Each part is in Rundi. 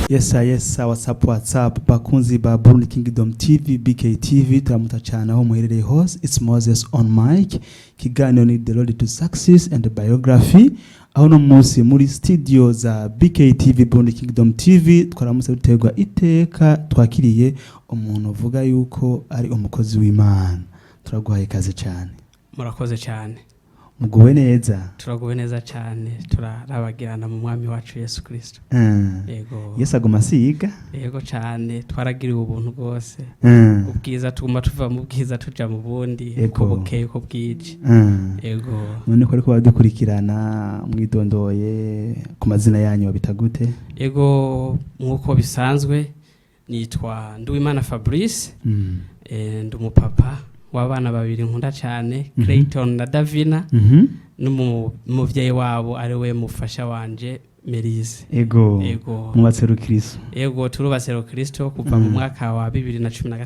Yes, what's up, what's up, bakunzi ba Burundi Kingdom TV, BK TV, turamuta cyane aho muherereye hose. It's Moses on mic. Kiganiro ni The Road to Success and Biography. Aho no munsi muri studio za BK TV, Burundi Kingdom TV, twaramutse duterwa iteka twakiriye umuntu uvuga yuko ari umukozi w'Imana. Turaguhaye ikaze cyane. Murakoze cyane. Muguwe neza? Turaguwe neza cyane, turarabagirana mu Mwami wacu Yesu Kirisito. Yego. Yesu aguma asiga. Yego cyane, twaragiriwe ubuntu rwose. Ubwiza, tuguma tuva mu bwiza tuja mu bundi uko bukeye uko bwije. Yego. None ko ariko badukurikirana, mwidondoye ku mazina yanyu, babita gute? Yego, nk'uko bisanzwe nitwa Nduwimana Fabrice. Ndi umupapa w'abana babiri nkunda cyane, Clayton na Davina, n'umuvyeyi wabo ari we mufasha wanje Merise. Yego. Mubatse rukristo? Yego, turubatse rukristo kuva mu mwaka wa 2016. Na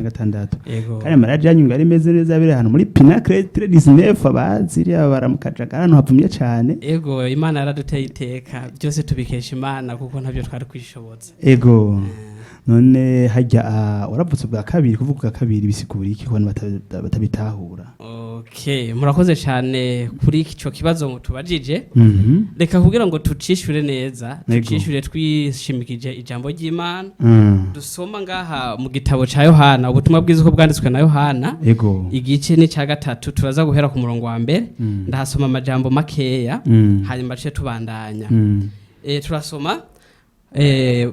gatandatu. Yego. Kandi mariage yanyu ngo ari imeze neza, biri ahantu muri Pinacle 19, abazi iriya baramukajaga, ahantu havumye cyane. Yego, Imana yaraduteye iteka, byose tubikesha Imana kuko ntabyo twari kwishoboza. Ego, none hajya waravutse bwa kabiri? Kuvuga bwa kabiri bisigura iki ku bantu batabitahura? Okay, murakoze cyane kuri ico kibazo mutubajije. Reka kugira ngo tucishure neza, tucishure twishimikije ijambo ry'Imana dusoma ngaha mu gitabo ca Yohana, Ubutumwa bwiza uko bwanditswe na Yohana, igice ni ca gatatu, turaza guhera ku murongo wa mbere. Ndahasoma amajambo makeya, hanyuma tuce tubandanya. Turasoma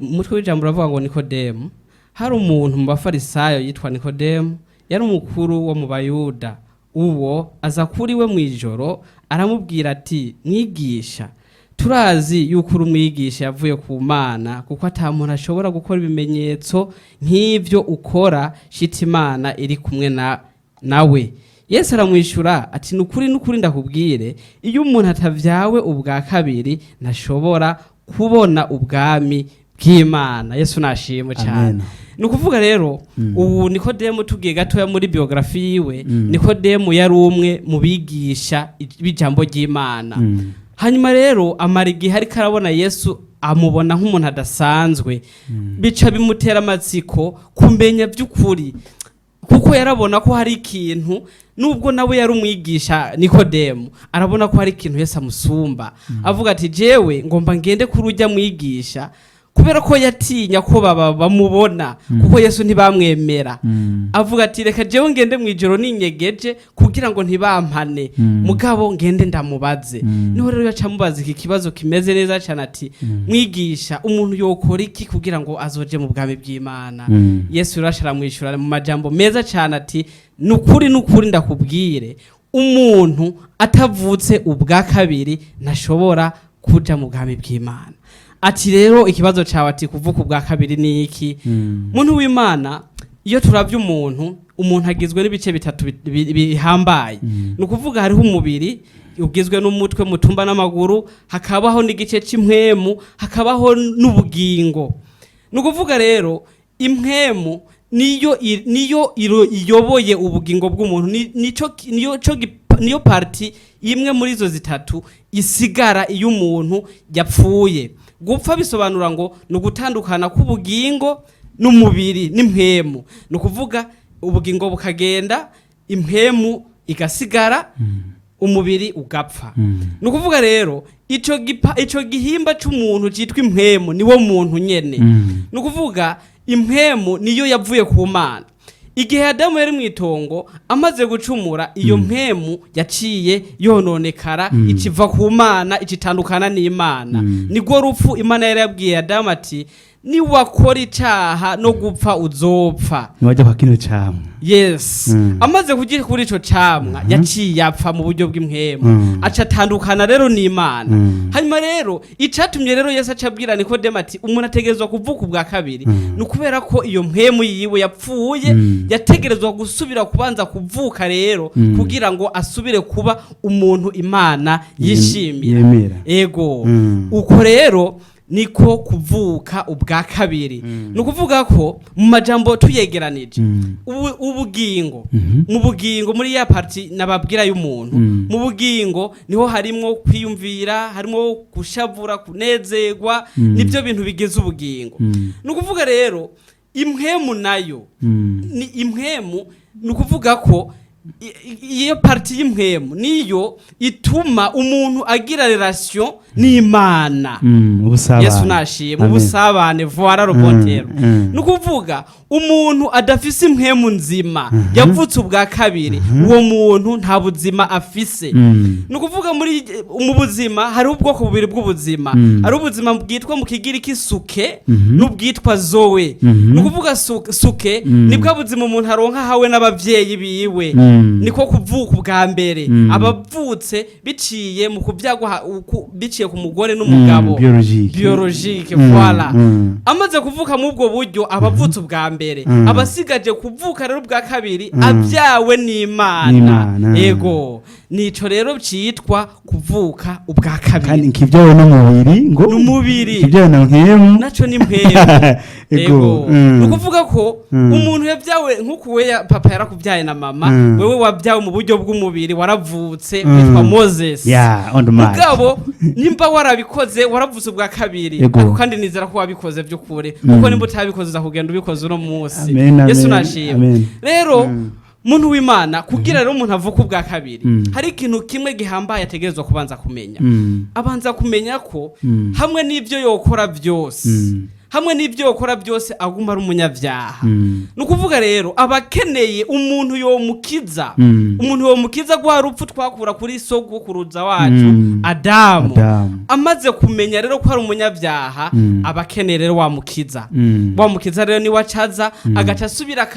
umutwe w'ijambo uravuga ngo Nikodemu. Hari umuntu mu Bafarisayo yitwa Nikodemu, yari umukuru wo mu Bayuda. Uwo aza kuri we mu ijoro, aramubwira ati: "Mwigisha, turazi yuko uri umwigisha yavuye ku Mana, kuko ata muntu ashobora gukora ibimenyetso nk'ibyo ukora shita Imana iri kumwe na nawe." Yesu aramwishyura ati: "Ni ukuri, ni ukuri ndakubwire, iyo umuntu atavyawe ubwa kabiri ntashobora kubona ubwami bw'Imana." Yesu nashimwe cyane. Amen. Ni ukuvuga rero, ubu Nikodemu, tugiye gatoya muri biographie yiwe, Nikodemu yari umwe mu bigisha b'ijambo ry'Imana. Hanyuma rero amara igihe ariko arabona Yesu, amubona nk'umuntu adasanzwe, bica bimutera amatsiko kumenya by'ukuri, kuko yarabona ko hari ikintu, nubwo nawe yari umwigisha Nikodemu, arabona ko hari ikintu Yesu amusumba. Avuga ati: "Jewe ngomba ngende kuri ujya mwigisha," kubera ko yatinya ko baba bamubona, kuko Yesu ntibamwemera. Avuga ati: "Reka jewe ngende mu ijoro ninyegeje kugira ngo ntibampane, mugabo ngende ndamubaze." Niho rero yaca amubaza iki kibazo kimeze neza cyane, ati: "Mwigisha, umuntu yokora iki kugira ngo azoje mu bwami bw'Imana?" Yesu rero aramwishyura mu majambo meza cyane ati: "Ni ukuri, ni ukuri ndakubwire, umuntu atavutse ubwa kabiri ntashobora kuja mu bwami bw'Imana." Ati rero ikibazo cyawe, ati kuvuka ubwa kabiri ni iki? Muntu w'Imana, iyo turavye umuntu, umuntu agizwe n'ibice bitatu bihambaye. Ni ukuvuga hariho umubiri ugizwe n'umutwe, mutumba n'amaguru, hakabaho n'igice cy'impwemu, hakabaho n'ubugingo. Ni ukuvuga rero impwemu niyo iyoboye ubugingo bw'umuntu. Niyo partie imwe muri izo zitatu isigara iyo umuntu yapfuye. Gupfa bisobanura ngo ni ugutandukana k'ubugingo n'umubiri n'impwemu. Ni ukuvuga ubugingo bukagenda, impwemu igasigara, umubiri ugapfa. Ni ukuvuga rero ico gihimba c'umuntu citwa impwemu niwo muntu nyene. Ni ukuvuga impwemu niyo yavuye ku Mana igihe Adamu yari mu itongo amaze gucumura. Iyo mpwemu yaciye yononekara, ikiva ku Mana, icitandukana n'Imana. Nirwo rupfu. Imana yari yabwiye Adamu ati: "Niwakora icaha, no gupfa uzopfa." Niwajya kwa kino camwa. Yes. Amaze kugira kuri ico camwa, yaciye apfa mu buryo bw'impwemu, aca atandukana rero n'Imana. Hanyuma rero icatumye rero Yesu aca abwira Nikodemu ati umuntu ategerezwa kuvuka ubwa kabiri, ni ukubera ko iyo mpwemu yiwe yapfuye, yategerezwa gusubira kubanza kuvuka rero kugira ngo asubire kuba umuntu Imana yishimira. Yemera. Ego. Uko rero Niko kuvuka ubwa kabiri. Ni ukuvuga ko mu majambo tuyegeranije, ubugingo, mu bugingo, muri ya partie nababwira y'umuntu, mu bugingo niho harimwo kwiyumvira, harimo gushavura, kunezerwa, nibyo bintu bigize ubugingo. Ni ukuvuga rero impwemu nayo, ni impwemu, ni ukuvuga ko iyo partie y'impwemu niyo ituma umuntu agira relation n'Imana. Ubusabane. Yesu nashimwe. Amen. Ubusabane, voilà le bon terme. Ni ukuvuga umuntu adafise impwemu nzima yavutse ubwa kabiri, uwo muntu nta buzima afise. Ni ukuvuga mu buzima hariho ubwoko bubiri bw'ubuzima. Hari ubuzima bwitwa mu Kigiriki psuche, n'ubwitwa zoe. Ni ukuvuga psuche nibwo buzima umuntu aronka ahawe n'abavyeyi biwe. Niko kuvuka ubwa mbere. Abavutse biciye mu kuvyagwa, biciye ku mugore n'umugabo. Biologique. Biologique, voilà. Amaze kuvuka muri ubwo buryo, abavutse ubwa mbere, abasigaje kuvuka rero ubwa kabiri, abyawe n'Imana. N'Imana. Ego, nico rero citwa kuvuka ubwa Kandi kabiri. nk'ibyawe n'umubiri ngo N'umubiri. Nk'ibyawe na mpwemu. Naco ni mpwemu. Ego. Ego. Ni ukuvuga ko umuntu yabyawe nk'uku, we papa yarakubyaye na mama, wewe wabyawe mu buryo bw'umubiri, waravutse, witwa Moses. Yeah, on the mic. Mugabo nimba warabikoze, waravutse ubwa kabiri. Ego. Ariko kandi nizera ko wabikoze by'ukuri, kuko nimba utabikoze uza kugenda ubikoze uno munsi. Amen, Yesu amen, nashimwe. Amen. Rero muntu w'Imana, kugira rero umuntu avuka ubwa kabiri, hari ikintu kimwe gihambaye ategerezwa kubanza kumenya. Abanza kumenya ko hamwe n'ibyo yokora byose, hamwe n'ibyo yokora byose, aguma ari umunyabyaha. Ni ukuvuga rero aba akeneye umuntu yomukiza, umuntu yomukiza rwa rupfu twakura kuri sogokuruza wacu, Adamu. Adamu. Amaze kumenya rero ko ari umunyabyaha, aba akeneye rero wamukiza. Wamukiza rero niwe acaza, agaca asubira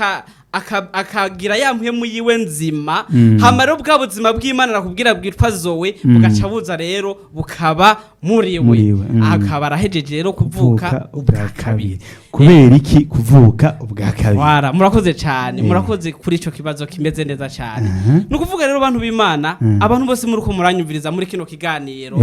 akagira ya mpwemu yiwe nzima. Hama rero bwa buzima bw'Imana nakubwira bwitwa zoe, bugaca buza rero bukaba muri we. Muri we. Akaba arahejeje rero kuvuka ubwa kabiri. Kubera iki kuvuka ubwa kabiri? Wara, murakoze cyane. Murakoze kuri ico kibazo kimeze neza cyane. Ni ukuvuga rero, bantu b'Imana, abantu bose muri ko muranyumviriza muri kino kiganiro,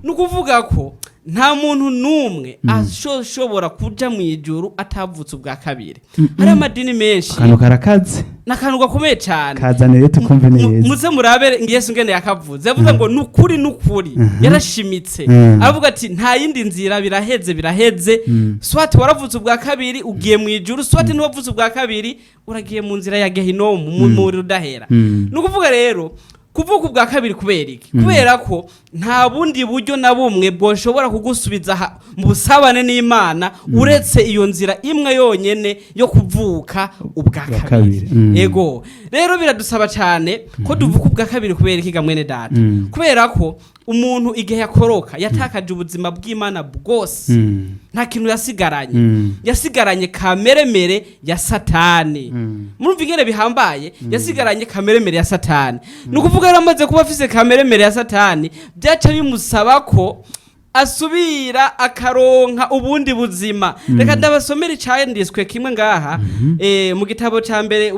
ni ukuvuga ko nta muntu n'umwe ashobora kuja mu ijuru atavutse ubwa kabiri. Hari amadini menshi. Akantu karakaze. Ni akantu gakomeye cyane. Kazanire tukumve neza. Muze murabe Yesu ngene yakavuze. Yavuze ngo nukuri, nukuri, yarashimitse, aravuga ati nta yindi nzira, biraheze, biraheze. Soit waravutse ubwa kabiri ugiye mu ijuru, soit ntiwavutse ubwa kabiri uragiye mu nzira ya Gehinomu, mu muriro udahera. Ni ukuvuga rero kuvuka ubwa kabiri kubera iki? Kubera ko nta bundi buryo na bumwe bwoshobora kugusubiza mu busabane n'Imana uretse iyo nzira imwe yonyene yo kuvuka ubwa Ubwa kabiri. kabiri. Ego, rero biradusaba cyane ko duvuka ubwa kabiri. Kubera iki ga mwene data? Kubera ko umuntu igihe yakoroka yatakaje ubuzima bw'Imana bwose. Nta kintu yasigaranye. Yasigaranye kameremere ya Satani. Murumva ingene bihambaye? Yasigaranye kameremere ya Satani. Ni ukuvuga rero amaze kuba afise kameremere ya Satani, byaca bimusaba ko asubira akaronka ubundi buzima. Reka ndabasomera icanditswe kimwe ngaha, mu gitabo ca mbere,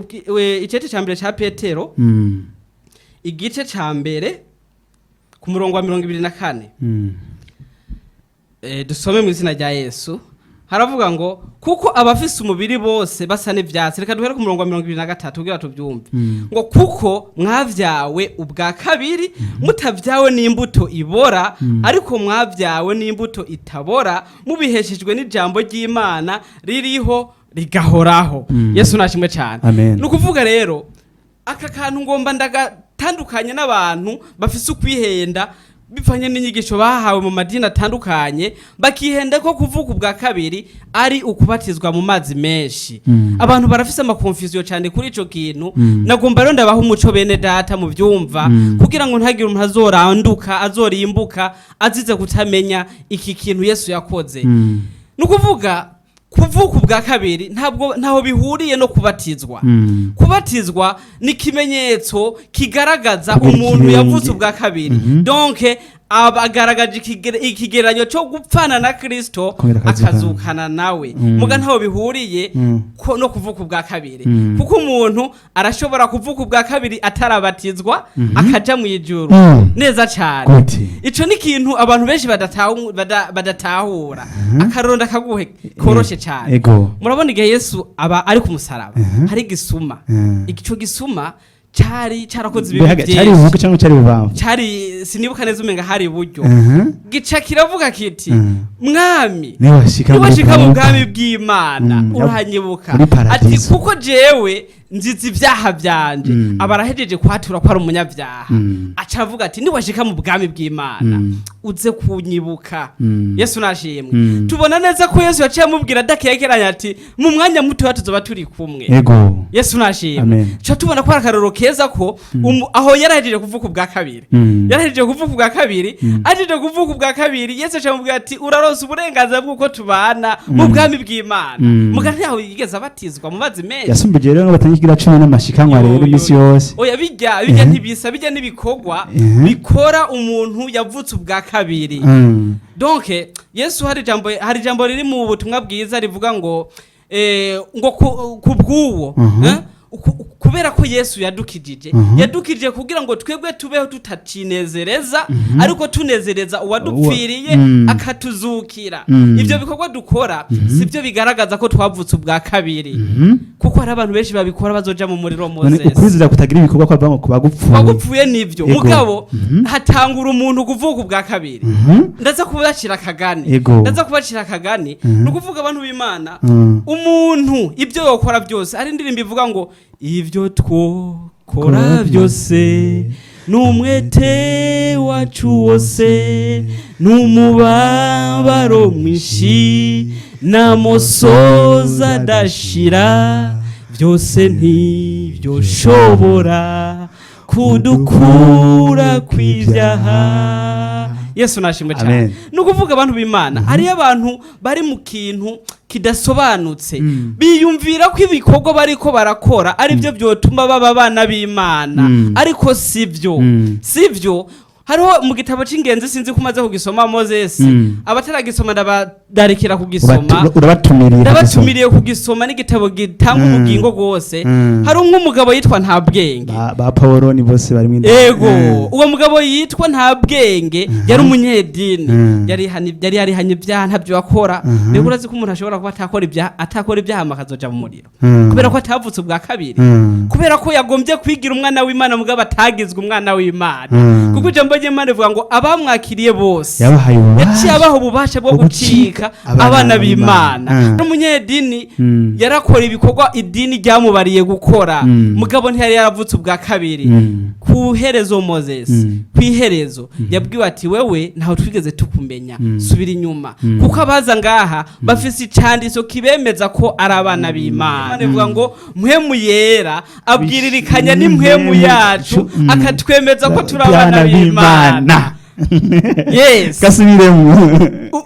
icete ca mbere ca Petero, igice ca mbere ku murongo wa 24. Dusome mu izina rya Yesu. Haravuga ngo kuko abafise umubiri bose basa n'ivyatsi. Reka duhere ku murongo wa 23 kugira tubyumve. Ngo kuko mwavyawe ubwa kabiri, mutavyawe n'imbuto ibora, ariko mwavyawe n'imbuto itabora, mubiheshejwe n'ijambo ry'Imana ririho rigahoraho. Yesu nashimwe cyane. Amen. Ni ukuvuga rero aka kantu ngomba ndagatandukanye n'abantu bafise ukwihenda bivanye n'inyigisho bahawe mu madini atandukanye, bakihenda ko kuvuka ubwa kabiri ari ukubatizwa mu mazi menshi. Abantu barafise ama confusion cyane kuri ico kintu. Nagomba rero ndabaha umuco, bene data, mu byumva, kugira ngo ntagire umuntu azoranduka, azorimbuka azize kutamenya iki kintu Yesu yakoze. Ni ukuvuga kuvuka ubwa kabiri ntabwo ntaho bihuriye no kubatizwa. Kubatizwa ni ikimenyetso kigaragaza Kugira umuntu ikirenge. yavutse ubwa kabiri. Donc Abagaragaje ikigereranyo cyo gupfana na Kristo, Kongera akazukana. akazukana nawe. Muga ntaho bihuriye ko no kuvuka ubwa kabiri, kuko umuntu arashobora kuvuka ubwa kabiri atarabatizwa, akaja mu ijuru neza cyane. Gute? Ico ni ikintu abantu benshi badatahura. Akaronda kaguhe koroshe cyane. Murabona igihe Yesu aba ari ku musaraba, hari igisuma. Ico gisuma cari carakoze ibintu Mbega cari byinshi. ibuka cyangwa cari bubamfu? Cari, sinibuka neza, umenga hari iburyo. Gica kiravuga kiti: "Mwami, niwashika muri niwashika mu bwami bwami bw'Imana, uranyibuka." Muri Ati paradizo. "Kuko jewe nziza ibyaha byanje." Aba arahejeje kwatura ko ari umunyabyaha. Aca avuga ati: "Niwashika mu bwami bw'Imana, uze kunyibuka." Yesu nashimwe. Tubona neza ko Yesu yaciye amubwira adakekeranya ati: "Mu mwanya mutoya tuzoba turi kumwe." Yesu nashimwe. Amen. Ca tubona ko ari akarorero keza ko aho yarahejeje kuvuka ubwa kabiri. Yarahejeje kuvuka ubwa kabiri. Ahejeje kuvuka ubwa kabiri, Yesu aca amubwira ati: "Uraronse uburenganzira bw'uko tubana mu bwami bw'Imana." Muga ntaho yigeze abatizwa mu mazi menshi. Yasumbije rero ngo batangira 10 n'amashikanwa rero Yo, iminsi yo. yose. Oya, bijya ntibisa, bijya n'ibikorwa bikora umuntu yavutse ubwa kabiri. Donc Yesu, hari ijambo riri mu butumwa bwiza rivuga ngo ngo ku bw'uwo, kubera ko Yesu yadukijije, yadukijije kugira ngo twebwe tubeho tutacinezereza, ariko tunezereza uwadupfiriye, akatuzukira. Ibyo bikorwa dukora sibyo bigaragaza ko twavutse ubwa kabiri, kuko hari abantu benshi babikora bazoja mu muriro. None Moses, ukwizera kutagira ibikorwa kwava ku bagupfuye. Wagupfuye nivyo. Mugabo hatangura umuntu kuvuka ubwa kabiri. Ndaza kubacira akagani. Ndaza kubacira akagani. Ni ukuvuga, abantu b'Imana, umuntu ibyo yokora byose, hari indirimbo ivuga ngo ibyo twokora byose n'umwete wacu wose n'umubabaro mwinshi n'amosozi adashira, byose ntibyoshobora kudukura kw'ibyaha. Yesu nashimwe cyane. Amen. Ni ukuvuga, abantu b'Imana, hariyo abantu bari mu kintu kidasobanutse, biyumvira ko ibikorwa bariko barakora ari byo byotuma baba abana b'Imana, ariko sibyo. Sibyo. Hariho mu gitabo c'ingenzi, sinzi ko umaze kugisoma, Moses. Abataragisoma ndabadarikira kugisoma. Urabatumiriye. Ndabatumiriye kugisoma, n'igitabo gitanga ubugingo rwose. Hari nk'umugabo yitwa Ntabwenge. Ba Paul ni bose bari mu Ego, uwo mugabo yitwa Ntabwenge yari umunyedini. Yari yarihanye ibyaha, ntabyo akora. Mbega urazi ko umuntu ashobora kuba atakora ibyaha akazoja mu muriro, kubera ko atavutse ubwa kabiri, kubera ko yagombye kwigira umwana w'Imana mugabo atagizwe umwana w'Imana? Kuko ijambo ry'Imana rivuga ngo abamwakiriye bose yabahaye ububasha yaciye abaha ububasha bwo bwo gucika gucika abana abana b'Imana. b'Imana. N'umunyedini yarakora ibikorwa idini ryamubariye gukora, mugabo ntiyari yaravutse ubwa kabiri. Ku iherezo, Moses, ku iherezo yabwiwe ati: "Wewe ntaho twigeze tukumenya, subira inyuma, kuko abaza ngaha bafise icanditso kibemeza ko ari abana b'Imana." Imana ivuga ngo Mpwemu Yera abwiririkanya n'impwemu yacu, akatwemeza ko turi abana b'Imana. Yes. Gasubiremo.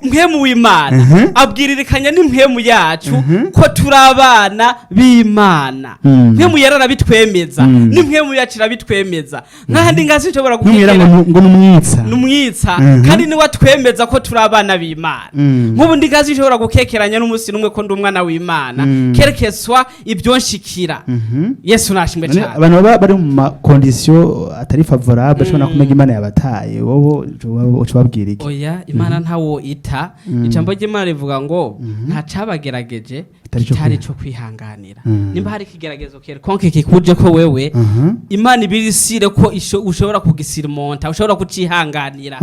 Mpwemu w'Imana abwiririkanya n'impwemu yacu ko turi abana b'Imana. Mpwemu Yera arabitwemeza, n'impwemu yacu irabitwemeza. Nk'ahandi ngazi nshobora Ntumwira guhitira ngo numwitsa. Numwitsa. Kandi niwe atwemeza ko turi abana b'Imana. Nk'ubu ndi ngazi nshobora gukekeranya n'umunsi n'umwe ko ndi umwana w'Imana, kerekeswa ibyo nshikira. Yesu nashimwe None cyane. abantu baba bari mu ma condition atari favorable, ashobora kumenya Imana yabataye, wowe uca ubabwira iki? Oya, Imana ntawo ita. Ijambo ry'Imana rivuga ngo nta cabagerageje kitari ico kitari cyo kwihanganira. Nimba hari ikigeragezo quelconque kikuje ko wewe, Imana ibirisire ko ushobora kugisirimonta, ushobora kucihanganira.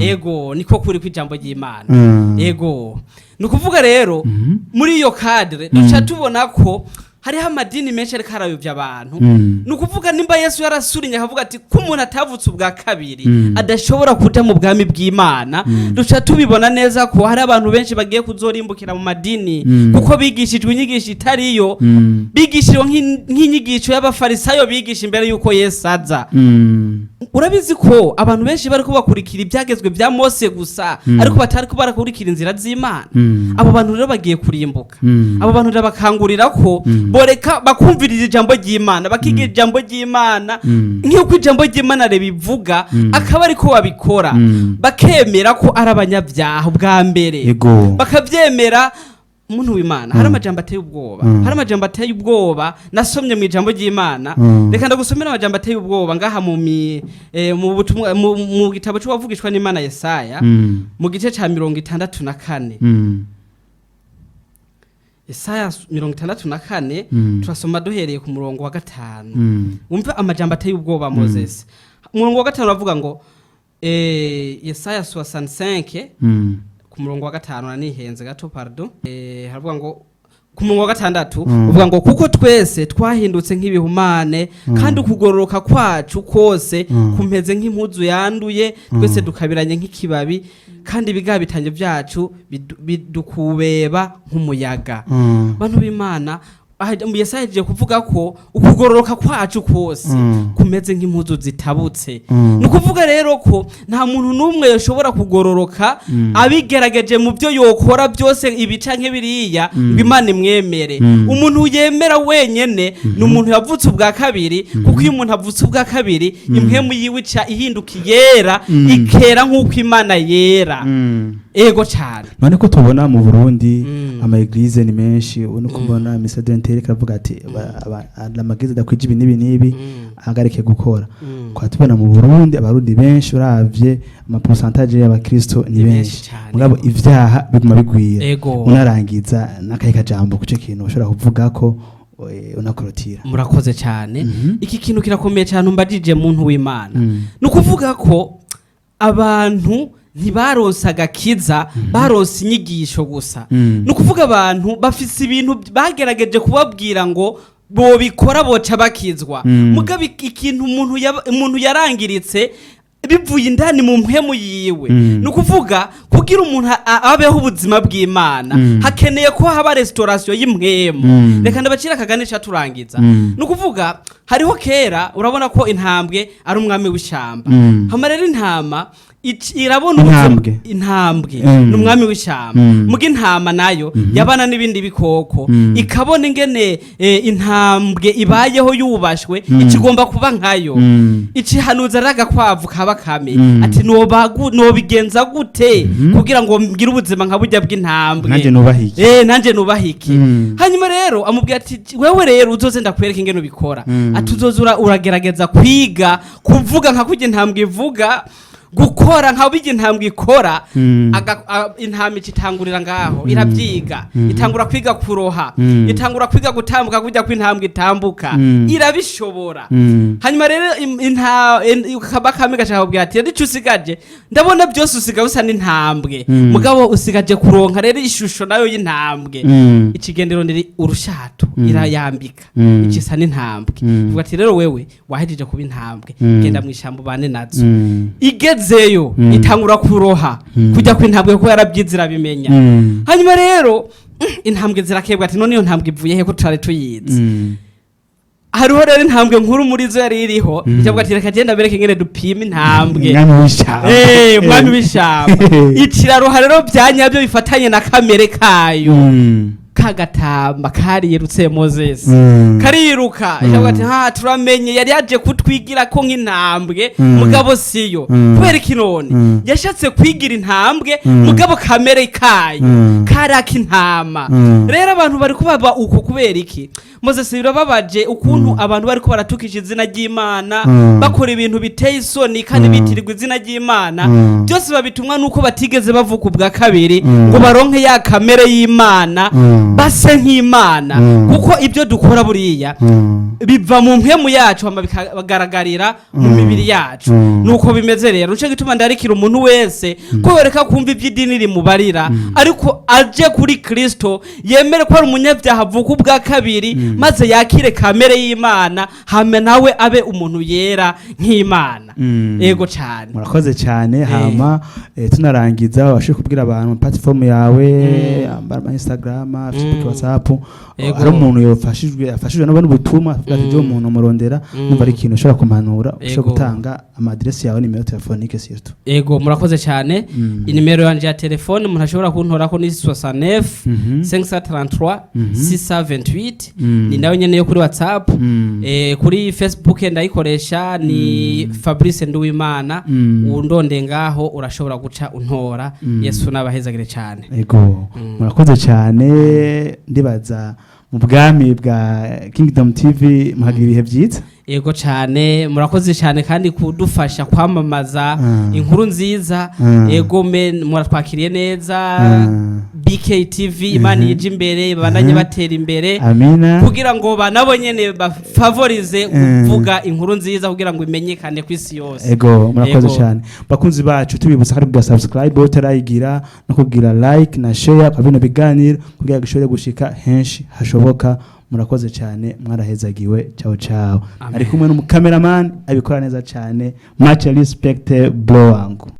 Ego, niko kuri kw'ijambo ry'Imana. Ego, ni ukuvuga rero, muri iyo cadre duca tubona ko hariho amadini menshi ariko arayobya abantu. Ni ukuvuga, nimba Yesu yarasurinye akavuga ati ko umuntu atavutse ubwa kabiri adashobora kuja mu bwami bw'Imana, duca tubibona neza ko hari abantu benshi bagiye kuzorimbukira mu madini, kuko bigishijwe inyigisho itariyo. Bigishijwe nk'inyigisho y'abafarisayo bigisha imbere y'uko Yesu aza. Urabizi ko abantu benshi bariko bakurikira ibyagezwe bya Mose gusa, ariko batari ko barakurikira inzira z'Imana. Abo bantu rero bagiye kurimbuka. Abo bantu ndabakangurira ko Boreka bakumviriza ijambo ry'Imana, bakiga ijambo ry'Imana nk'uko ijambo ry'Imana ribivuga, akaba ariko babikora, bakemera ko ari abanyabyaha bwa mbere, bakabyemera. Umuntu w'Imana, hari amajambo ateye ubwoba, hari amajambo ateye ubwoba nasomye mu ijambo ry'Imana. Reka ndagusomera amajambo ateye ubwoba ngaha mu butumwa, mu gitabo c'uwavugishwa n'Imana Yesaya, mu gice ca 64. Yesaya 64, turasoma duhereye ku murongo wa 5. Wumve amajambo ateye ubwoba, Moses. Umurongo wa 5 uravuga ngo, Yesaya 65 ku murongo wa 5, nanihenze gato, pardon. Haravuga ngo, ku murongo wa 6, uvuga ngo: "Kuko twese twahindutse nk'ibihumane, kandi ukugororoka kwacu kose kumeze nk'impuzu yanduye. Twese dukabiranye nk'ikibabi, kandi ibigabitanyo byacu bidukubeba nk'umuyaga." Bantu b'Imana, aha Yesaya yahejeje kuvuga ko ukugororoka kwacu kose kumeze nk'impuzu zitabutse. Ni ukuvuga rero ko nta muntu n'umwe yoshobora kugororoka abigerageje mu byo yokora byose, ibi canke biriya, ngo Imana imwemere. Umuntu yemera wenyene ni umuntu yavutse ubwa kabiri, kuko iyo umuntu avutse ubwa kabiri, impwemu yiwe ica ihinduka iyera, ikera nk'uko Imana yera. Ego cane. None ko tubona mu Burundi ama église ni menshi, ubu nuko mbona Mr Dentere karavuga ati ama église adakwije ibi n'ibi n'ibi ahagarike gukora. Kwa tubona mu Burundi Abarundi benshi, uravye ama pourcentage y'abakristo ni Ni benshi, benshi cane. Mugabo ivyaha biguma bigwira. Unarangiza n'akahe kajambo kuco kintu ushobora kuvuga ko unakorotira? Murakoze cyane. Iki kintu kirakomeye cyane umbajije, muntu w'Imana. Ni ukuvuga ko abantu ntibaronse agakiza, baronse inyigisho gusa. Ni ukuvuga abantu bafise ibintu bagerageje kubabwira ngo bobikora boca bakizwa. Mugabo ikintu umuntu yarangiritse bivuye indani mu mpwemu yiwe. Ni ukuvuga kugira umuntu abeho ubuzima bw'Imana, hakeneye ko haba restauration y'impwemu. Reka ndabacira akagani turangiza. Ni ukuvuga hariho kera, urabona ko intambwe ari umwami w'ishyamba. Hama rero intama irabona Intambwe. Intambwe ni umwami w'ishyamba. Muga intama nayo yabana n'ibindi bikoko, ikabona ingene intambwe ibayeho yubashwe, ikigomba kuba nkayo. Icihanuza rero agakwavu ka Bakame, ati: "Nobigenza gute kugira ngo ngire ubuzima nka burya bw'intambwe?" Nanjye nubaha iki? Nanjye nubaha iki? Hanyuma rero amubwira ati: "Wewe rero uzoze ndakwereka ingene ubikora." Ati: "Uzoze uragerageza kwiga kuvuga nka kurya intambwe ivuga, gukora nka burya intambwe ikora." Intama icitangurira ngaho, irabyiga, itangura kwiga kuroha, itangura kwiga gutambuka kurya kw'intambwe itambuka, irabishobora. Hanyuma rero Bakame gashaka kubwira ati: "Rero icyo usigaje, ndabona byose usigaye usa n'intambwe, mugabo usigaje kuronka rero ishusho nayo y'intambwe." Ikigendero ni urushato, irayambika, ikisa n'intambwe. Ivuga ati: "Rero wewe wahejeje kuba intambwe, genda mu ishyamba ubane nazo." Igezeyo, itangura kuroha kujya kw'intambwe, kuko yarabyize, irabimenya. Hanyuma rero intambwe zirakebwa, ati: "None iyo ntambwe ivuye he ko tutari tuyizi?" Hariho rero intambwe nkuru muri zo yari iriho, ikavuga ati: "Reka genda bereke ingene dupima intambwe." Umwami w'ishyamba. Umwami w'ishyamba. Ikiraroha rero bya nyabyo bifatanye na kamere kayo. Kagatamba kariyerutse, Moses. Kariruka, ikavuga ati: "Ha, turamenye, yari yaje kutwigira ko nk'intambwe, mugabo siyo." Kubera iki none? Yashatse kwigira intambwe, mugabo kamere kayo kari ak'intama. Rero abantu bari kubaba uko kubera iki, Moses? Birababaje ukuntu abantu bariko baratukisha izina ry'Imana, bakora ibintu biteye isoni kandi bitirirwa izina ry'Imana. Byose babitumwa nuko batigeze bavuka ubwa kabiri, ngo baronke ya kamere y'Imana, base nk'Imana. Kuko ibyo dukora buriya biva mu mpemu yacu, hama bikagaragarira mu mibiri yacu. Nuko bimeze rero. Nico gituma ndarikira umuntu wese ko yoreka kumva iby'idini rimubarira, ariko aje kuri Kristo, yemere ko ari umunyabyaha, avuka ubwa kabiri, maze yakire kamere y'Imana, hame nawe abe umuntu yera nk'Imana. Imana. Ego cyane. Murakoze cyane. Hama tunarangiza, wabashe kubwira abantu platform yawe, ama Instagram, Facebook, WhatsApp. Hari umuntu yafashijwe, afashijwe n'ubona ubutumwa, avuga ati: "Umuntu murondera, numva ari ikintu ushobora kumpanura," ushobora gutanga ama adresse yawe, numéro téléphonique surtout. Ego, murakoze cyane. Inimero yanje ya telefone umuntu ashobora kuntorako ni 69 533 628. Ni nayo nyene yo kuri WhatsApp. Kuri Facebook ndayikoresha, ni Fabrice Nduwimana. Undonde ngaho urashobora guca untora. Yesu nabahezagire cyane. Ego, murakoze cyane. Ndibaza mu bwami bwa Kingdom TV muhagira ibihe byiza. Yego cyane, murakoze cyane kandi kudufasha kwamamaza inkuru nziza. Ego me, muratwakiriye neza. BKTV, Imana yije imbere, babandanye batera imbere Amina. kugira ngo banabo nyene bafavorize kuvuga inkuru nziza kugira ngo imenyekane ku isi yose. Ego, murakoze Ego. cyane. Bakunzi bacu, tubibutsa kandi kugira subscribe utarayigira no kugira like na share kwa bino biganiro kugira ngo ishobore gushika henshi hashoboka. Murakoze cyane, mwarahezagiwe. Ciao ciao. Amen. Ari kumwe n'umukameraman abikora neza cyane. Much respect, bro wangu.